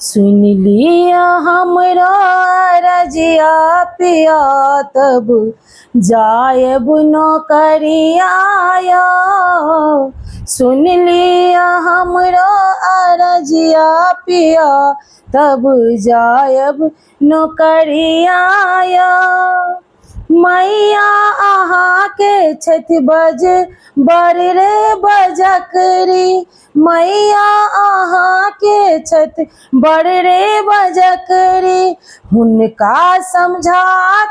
सुनि लिअ हमरो अरजिया पिया तब जायब नौकरिया यौ। सुनि लिअ हमरो अरजिया पिया तब जायब नौकरिया यौ। मैया अहाँके छथि बज बड़ रे बजकरी, मैया अहाँके छथि बड़ रे बजकरी। हुनका समझा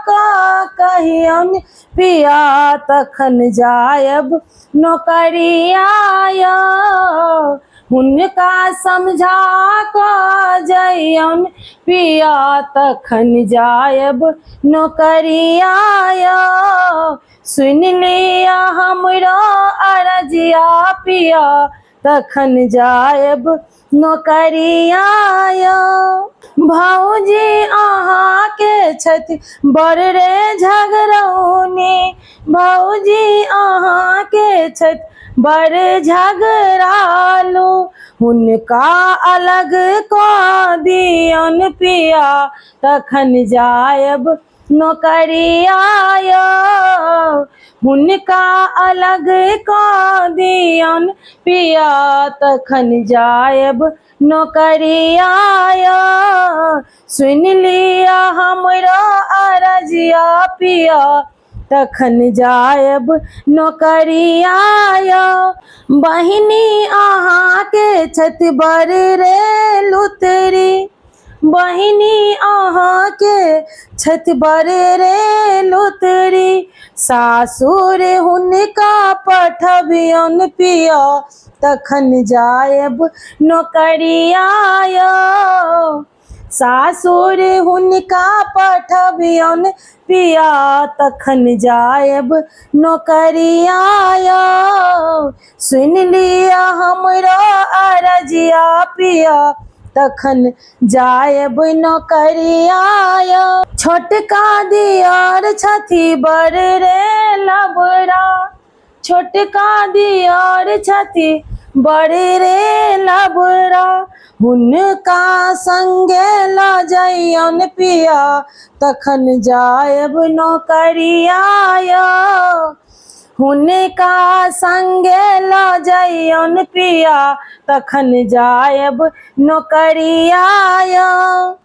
कऽ कहियौन पिया तखन जायब नौकरिया यौ। हुनका समझा कऽ जइयौन पिया तखन जायब नौकरिया यौ। सुनि लिअ हमरो अरजिया पिया तखन जायब नौकरिया यौ। भौजी अहाँके छथि बड़ रे झगरौनी, भौजी अहाँके छथि बड़ झगड़ालू। हुनका अलग कऽ दियौन पिया तखन जायब नौकरिया यौ। हुनका अलग कऽ दियौन पिया तखन जायब नौकरिया यौ। सुनि लिअ हमरो अरजिया पिया तखन जायब नौकरिया यौ। बहिनी अहाँके छथि बड़ रे लुतरी, बहिनी अहाँके छथि बड़ रे लुतरी। सासुर हुनका पठबियौन पिया तखन जायब नौकरिया यौ। सासुर हुनका पठबियौन पिया तखन जायब नौकरिया यौ। सुनि लिअ हमरो अरजिया पिया तखन जायब नौकरिया यौ। छोटका दियर छथि बड़ रे लबरा, छोटका दियर छथि बड़ रे लबरा। हुनका संगे लऽ जइयौन पिया तखन जायब नौकरिया यौ। हुनका संगे लऽ जइयौन पिया तखन जायब नौकरिया यौ।